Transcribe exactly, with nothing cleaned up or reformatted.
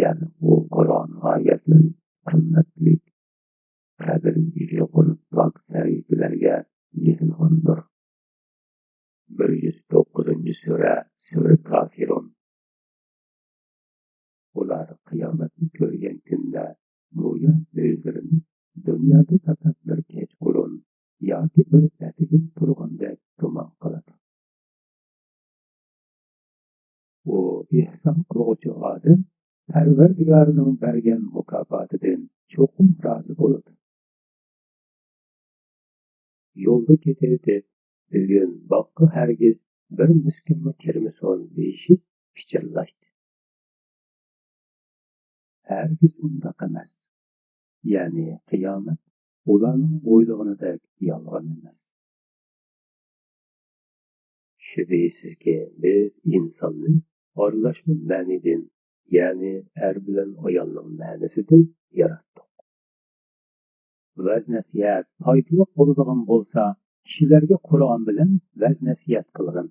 يەنى بۇ قۇرئان ئايەتلىرى قىممەتلىك، قەدرى يۇقىرى پاك سەھىپىلەرگە يېزىلغاندۇر. بىر يۈز توققۇزىنچى سۈرە، سۈرە كافىرۇن. ئۇلار قىيامەتنى كۆرگەن كۈندە گويا ئۆزلىرىنى دۇنيادا پەقەت بىر كەچقۇرۇن ياكى بىر ئەتىگە تۇرغاندەك گۇمان قىلىدۇ. ئۇ ئېھسان قىلغۇچى ئادەم پەرۋەردىگارىنىڭ بەرگەن مۇكاپاتىدىن چوقۇم رازى بولىدۇ. يولدا كېتىۋېتىپ، بۈگۈن باغقا ھەرگىز بىر مىسكىنمۇ كىرمىسۇن دېيىشىپ پىچىرلاشتى. ھەرگىز ئۇنداق ئەمەس. يەنى قىيامەت ئۇلارنىڭ ئويلىغىنىدەك يالغان ئەمەس. شۈبھىسىزكى، بىز ئىنساننى ئارىلاشما مەنىدىن، يەنى ئەر بىلەن ئايالنىڭ مەنىسىدىن ياراتتۇق. ۋەز-نەسىھەت پايدىلىق بولىدىغان بولسا، كىشىلەرگە قۇرئان بىلەن ۋەز-نەسىھەت قىلغىن.